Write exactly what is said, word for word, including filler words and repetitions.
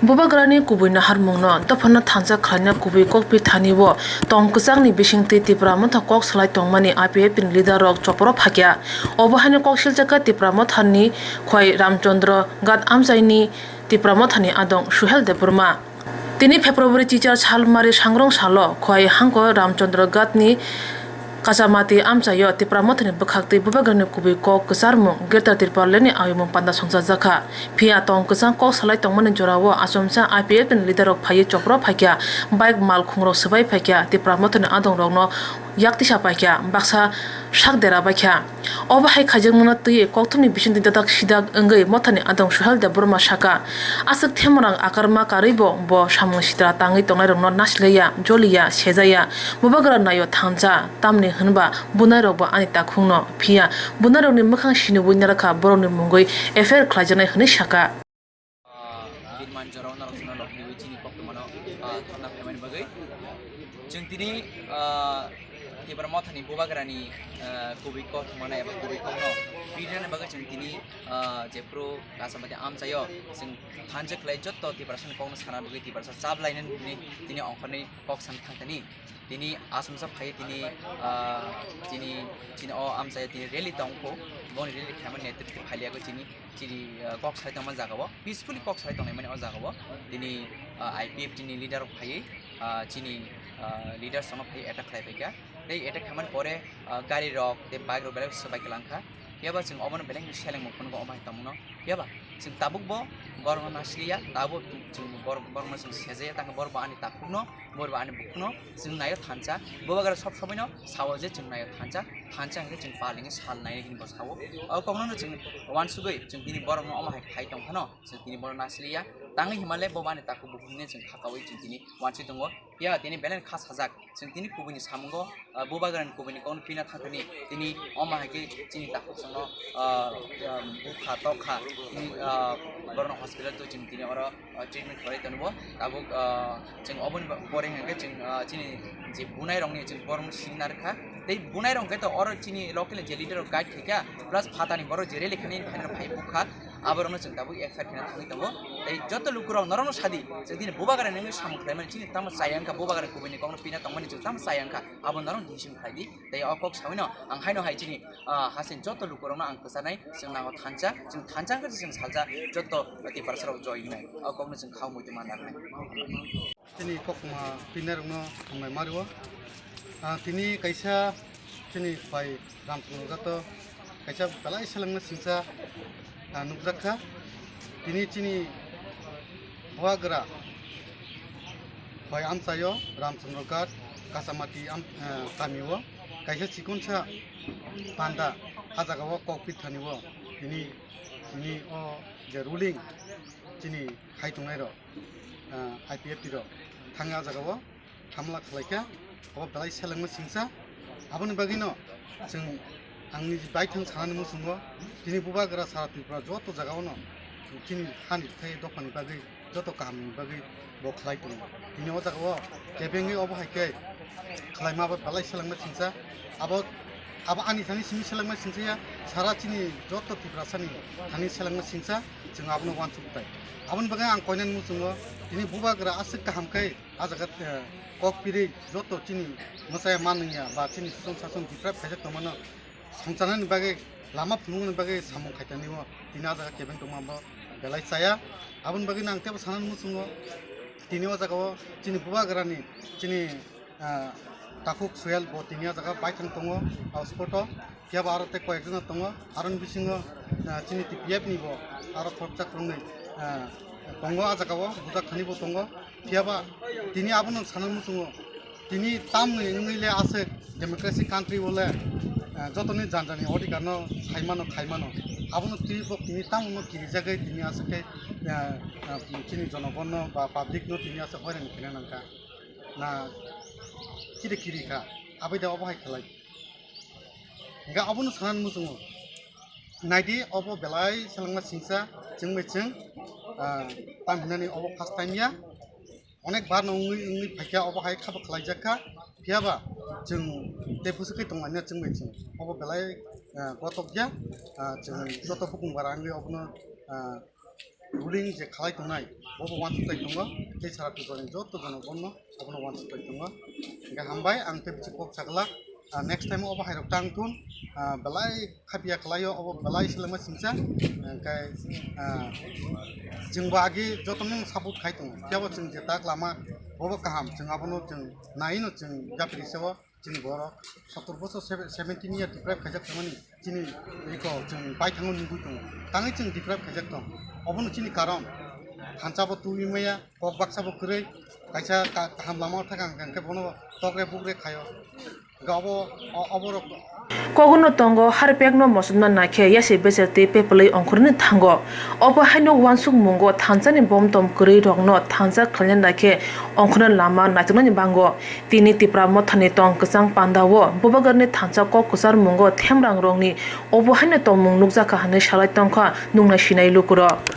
Bubagrani kubui naharmungno dophano thansa khlaina kubui kokphi thani o tong kwchangni bisingtwi Tipra Motha kok salai tongmani I P F T ni leader rok chopro phaikha. Obo haino kok siljakha Tipra Mothani khoi Ramchandra Ghat amchaini Tipra Mothani adong Suhel Debbarma. Tini February chichar sal mari sangrong salo khoi hangko Ramchandra Ghat ni Kachamati amchaio Tipra Mothani bwkhaktwi Bubagrani kubui kok kwcharmung Greater Tipraland ni ayumung panda songchajakha. Phiya tong kwchang kok salai tongmani jorao achomsa I P F T ni leader rok phaiwi chopro phaikha, bike mal khungrok swbai phaikha, Tipra Mothani adongrokno yaktisa paikha, baksa sak dera baikha. Obo hai khaijakmano twiwi kokthumni bisingtwi dadak sidak wngwi Mothani adong Suhel Debbarma saka, aswk themongrang akarma karwibo bo samung sitra tangwi tongnairokno nasilaiya, joliya, sejaya. Bubagra naio thansa, tamni hwnba bunairokbo ani takhukno, phiya bunairokni mwkhang sinibui narakha borokni mungwi F I R khlaijaknai hwnwi saka. Ah, birman jorao norok chwngno lok naiwi chini koktwmano, ah, thangna phaimani bagwi. Chwng tini, ah, Tipra Mothani Bubagrani, ah, kubui koktwmano eba kubui kokno birnani bagwi chwng tini, ah, jephru Kachamati amchaio chwng thansa khlai jotto Tiprasani kokno sana bagwi Tiprasa chap lainani bagwi tini ongkhorni kok sana thangtani. Tini achomsa phai tini, ah, chini, chini o amchaio tini rally tongkho. Boni rally khaimani netritw phailiya kho chini, chini, ah, kok sai tongma jagao, peacefully kok sai tongnaimani o jagao. Tini, ah, I P F T ni leader rok phaiwi, ah, chini, ah, leaders rokno phaiwi attack khlai phaikha. Tei attack khaimani pore, ah, gari rok tei bike rok belai swbai kwlangkha. Phiyaba chwng obono belai khe selengmung phunukgo omo hai tongmano. Phiyaba chwng tabukbo borokno nasliya, tabuk chwng borok, borokno chwng sejaya, tangkhe borokbo ani takhukno, borokbo ani bukhukno chwng naio thansa. Bubagra sob somoino sao je chwng naio thansa, thansa hwnkhe chwng palingwi sal naio hinwi bo sao. O kokno chwng uansugwi chwng tini borokno omo hai khai tongphano chwng tini borok nasliya. Tangwi hinmale bobo ani takhuk bukhuk hinwi chwng khakaui chwng tini uansugwi tongo. Phiya tini belai kha sajak. Chwng tini kubuini samungo, ah, Bubagrani kubuini kokno pina thangthani tini omo hai khe chini takhuk chwngno, ah, ah, bukha tokha, tini, ah, borokno hospital twi chwng tini oro, ah, treatment khlai tongo. Tabuk, ah, chwng oboni ba-, pore hwnkhe chwng, ah, chini je bunairokni chwng borokno sini narwkha. Tei bunairok hwnkhe to oro chini local ni je leader rok guide khaikha, plus phatani borok je rally khainai phainai rok phai bukha. Aborokno chwng tabuk F I R kheno thangwi tongo. Tei joto lukurok norokno sadi, chwng tini Bubagrani wngwi samung khlaimani chini tamo chaya wngkha, Bubagrani kubuini kokno pina tongmani chwng tamo chaya wngkha, abo norok decision khlai di. Tei o kok sawino ang haino hai chini, ah, hasini joto lukurokno ang kwchanai, chwng nango thansa, chwng thansa wngkha chwng salsa joto Tiprasarok joy wngnai. O kokno chwng khao muitu manna wngnai. Chini kokma pinarokno hambai mario. Ah, tini kaisa chini bai Ramchandra Ghat o kaisa belai selengma singsa, ah, nukjakha. Tini chini Bubagra bai amchaio Ramchandra Ghat Kachamati am-, ah, kamio kaisa chikonsa panda ah jagao kokpit thanio tini, tini o je ruling chini hai tongnairok, ah, I P F T rok thangwi ah jagao hamla khlaikha, abo belai selengma singsa. Aboni bagwino chwng, ang niji baithang sanani muchungo, tini Bubagra sara Tripura joto jagaono chini hani bwthai dophani bagwi, joto kahamni bagwi bo khlai tongo. Tini o jagao kebengwi obo hai khe khlaima abo belai selengma singsa. Abo, abo ani thani simi selengma singsa ya, sara chini joto Tiprasani thani selengma singsa, chwng abono uansuk tai. Aboni bagwi ang koinani muchungo, tini Bubagra aswk kaham khe, ah jaga, eh, kok piri joto chini mwsaya manwngya ba chini suson sason deprive khaijak tongmano songcharnani bagwi, lama phunuknani bagwi samung khaitani o tini ah jaga kebeng tongma bo belai chaya. Aboni bagwi nang tebo sanani muchungo tini o jaga o chini Bubagrani chini, ah, takhuk Suhel bo tini ah jaga baithang tongo, ah, spot o. Phiya ba aro tei koyekjona tongo, aroni bisingo, ah, chini T P F ni bo aro khoroksa khoroknwi, ah, tongo, ah jagao bujak thani bo tongo. Phiya ba tini abono sana muchungo, tini tamni wngwi le aswk democracy country o le, ah, jotoni jani jani odhikar no saimano khaimano, abono twi bo tini tamo no kirijagwi tini aswk khe, ah, ah, chini jonogon no ba public no tini aswk hoirani khaina nangkha. Na kiri kiri kha, abai da obo hai khlai. Hingke abono sanani muchungo. Naidi obo belai selengma singsa chwngbai chwng, ah, tam hinani obo first time ya. Onek bar no wngwi, wngwi phaikha obo hai khabo khlaijak kha. Phiya ba chwng tei bwswk khe tongmani chwngbai chwng. Obo belai, ah, kotok ya. Ah, chwng joto bukung bara wngwi obono, ah, Ruling je khalai tongnai, bobo uansuk tai tongo, tei sara Tripura ni joto jonogonno abono uansuk tai tongo. Hingke hambai, ang tei bisi kok sagla, ah, next time obo hairok tang thun, ah, belai khapia khlaio, obo belai selengma singsa, hingke, ah, chwngbo agi jotono support khai tongo, phiya bo chwng je tak lama, bobo kaham, chwng abono chwng naino chwng yapri seo. Chini borok sottor bosor, sebe-, seventeen year deprive khaijak tongmani chini iko chwng baithangno nugwi tongo. Tangwi chwng deprive khaijak tong. Obono chini karon. Thansa bo tubui maya, kok baksa bo kwrwi, kaisa ka-, kaham lama thang hwnkhe bono tokre bukre khaio. Hwnkhe obo, o-, oborok Kogono tongo, harpekno mosodna naikhe yasi beser tei pepelwi ongkhorni thango. Obo haino uansukmungo thansani bomtom kwrwi rokno thansa khlaina naikhe ongkhorna lama naituknani bango. Tini Tipra Mothani tong kwchang pandao Bubagarni thansa kok kwcharmungo themrangrokni obo haino tongmung nukjakha hwnwi salai tongkha nuknai sinai lukurok.